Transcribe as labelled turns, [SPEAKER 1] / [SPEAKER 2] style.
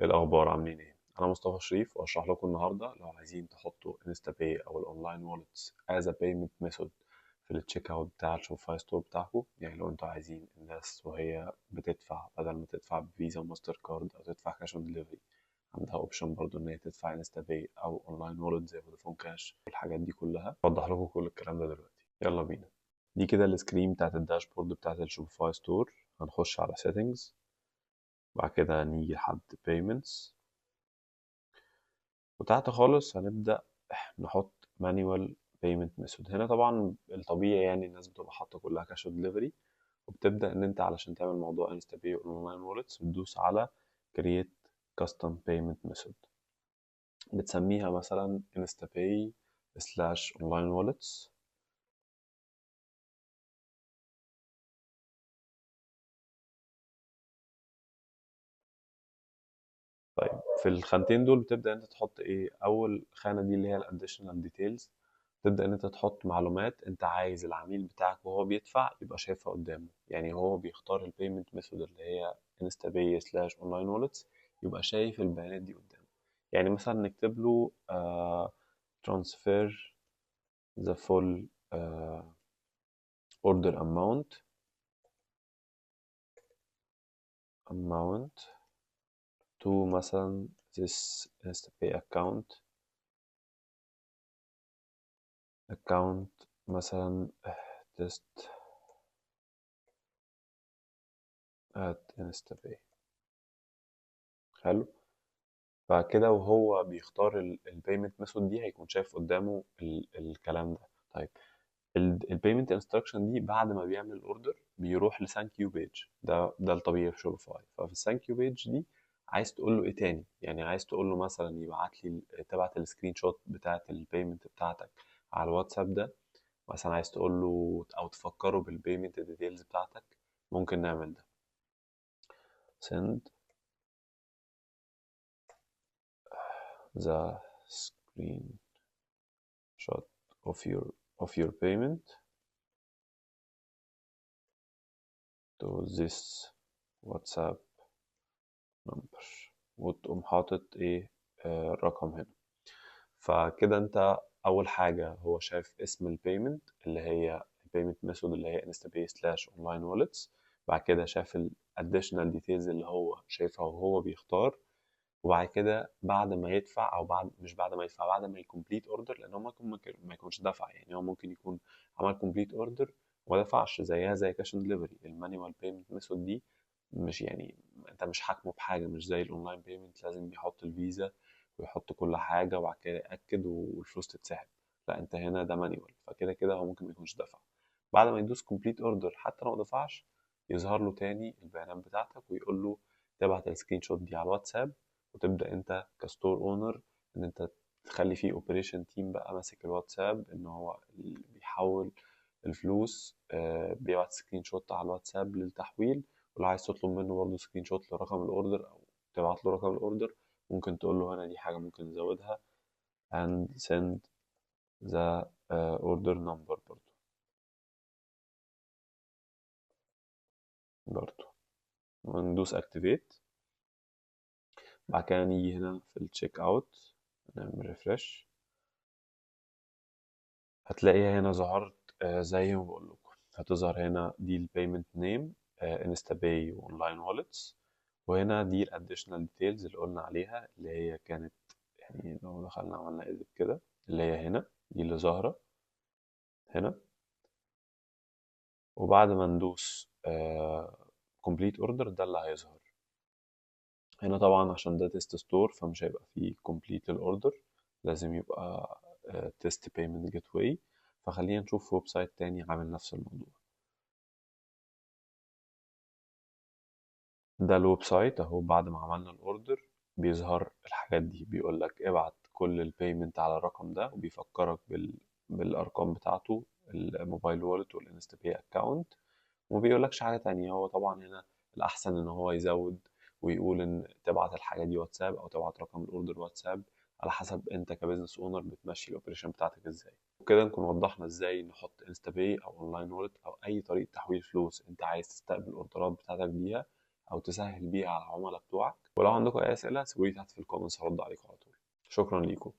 [SPEAKER 1] إيه الأخبار؟ عاملين إيه؟ أنا مصطفى شريف وهشرح لكم النهاردة لو عايزين تحطوا InstaPay أو ال online wallets as a payment method في ال checkout بتاع ال Shopify store بتاعكم. يعني لو انتوا عايزين الناس وهي بتدفع بدل ما تدفع بفيزا وماستر كارد أو تدفع cash on delivery، عندها option برضو إن هي تدفع InstaPay أو online wallet زي فودافون كاش والحاجات دي كلها. هوضح لكم كل الكلام ده دلوقتي، يلا بينا. دي كده ال screen بتاعت ال dashboard بتاعت ال Shopify store. هنخش على settings، بعد كده نيجي لحد payments، وتحت خالص هنبدأ نحط manual payment method. هنا طبعا الطبيعي يعني الناس بتبقى حاطة كلها cash on delivery، وبتبدأ إن أنت علشان تعمل موضوع InstaPay online wallets بتدوس على create custom payment method، بتسميها مثلا InstaPay slash online wallets. طيب في الخانتين دول بتبدأ انت تحط ايه؟ اول خانة دي اللي هي ال additional details، تبدأ ان انت تحط معلومات انت عايز العميل بتاعك وهو بيدفع يبقى شايفها قدامه. يعني هو بيختار ال payment method اللي هي InstaPay slash online wallets، يبقى شايف البيانات دي قدامه. يعني مثلا نكتب له transfer the full order amount to مثلا this InstaPay account مثلا test at InstaPay. حلو. فكده وهو بيختار ال payment method دي هيكون شايف قدامه الكلام ده. طيب ال payment instruction دي بعد ما بيعمل ال order بيروح ل thank you page، ده الطبيعي في Shopify. ففي ال thank you page دي عايز تقول له ايه تاني؟ يعني عايز تقول له مثلا يبعت لي تبعت ال screenshot بتاعت ال payment بتاعتك على الواتساب ده، مثلا عايز تقول له او تفكره بال payment details بتاعتك، ممكن نعمل ده. send the screenshot of your payment to this WhatsApp number، وتقوم حاطط ايه؟ الرقم هنا. فكده انت اول حاجه هو شايف اسم ال payment اللي هي ال payment method اللي هي InstaPay slash online wallets، بعد كده شاف ال additional details اللي هو شايفها وهو بيختار، وبعد كده بعد ما يدفع او بعد مش بعد ما يدفع، بعد ما ي complete order، لان هو ممكن ما يكونش دفع. يعني هو ممكن يكون عمل complete order وما دفعش، زيها زي cash on delivery. ال manual payment method دي مش يعني انت مش حاكمه بحاجه، مش زي ال online payment لازم يحط الفيزا ويحط كل حاجه وبعد كده ياكد والفلوس تتسحب. لا، انت هنا ده manual، فكده كده هو ممكن ما يكونش دفع. بعد ما يدوس complete order حتى لو ما دفعش يظهر له تاني البيانات بتاعتك ويقول له تبعت ال screenshot دي على الواتساب، وتبدا انت ك store owner ان انت تخلي فيه operation team بقى ماسك الواتساب ان هو اللي بيحول الفلوس، بيبعت screenshot على الواتساب للتحويل، ولو عايز تطلب منه برضه screenshot لرقم ال order او تبعت له رقم ال order ممكن تقول له هنا دي حاجه ممكن نزودها and send the order number برضه وندوس activate. بعد كده نيجي هنا في ال checkout نعمل refresh، هتلاقيها هنا ظهرت، زي ما بقول لكم هتظهر هنا دي ال payment name، InstaPay و online wallets، وهنا دي ال additional details اللي قلنا عليها اللي هي كانت يعني لو دخلنا عملنا edit كده اللي هي هنا دي اللي ظاهرة هنا. وبعد ما ندوس complete order ده اللي هيظهر هنا. طبعا عشان ده test store فمش هيبقى فيه complete لل order، لازم يبقى test payment gateway. فخلينا نشوف website تاني عامل نفس الموضوع. ده ال website اهو، بعد ما عملنا ال order بيظهر الحاجات دي، بيقول لك ابعت كل ال payment على الرقم ده، وبيفكرك بالارقام بتاعته ال mobile wallet وال InstaPay account، وما بيقولكش حاجه تانية. هو طبعا هنا الاحسن ان هو يزود ويقول ان تبعت الحاجه دي واتساب او تبعت رقم ال order واتساب، على حسب انت ك business owner بتمشي ال operation بتاعتك ازاي. وكده نكون وضحنا ازاي نحط InstaPay او online wallet او اي طريقه تحويل فلوس انت عايز تستقبل الاوردرات بتاعتك بيها او تسهل بيها على العملاء بتوعك. ولو عندكم اي اسئلة سيبولي تحت في ال comments، هرد عليكم على طول. شكرا ليكم.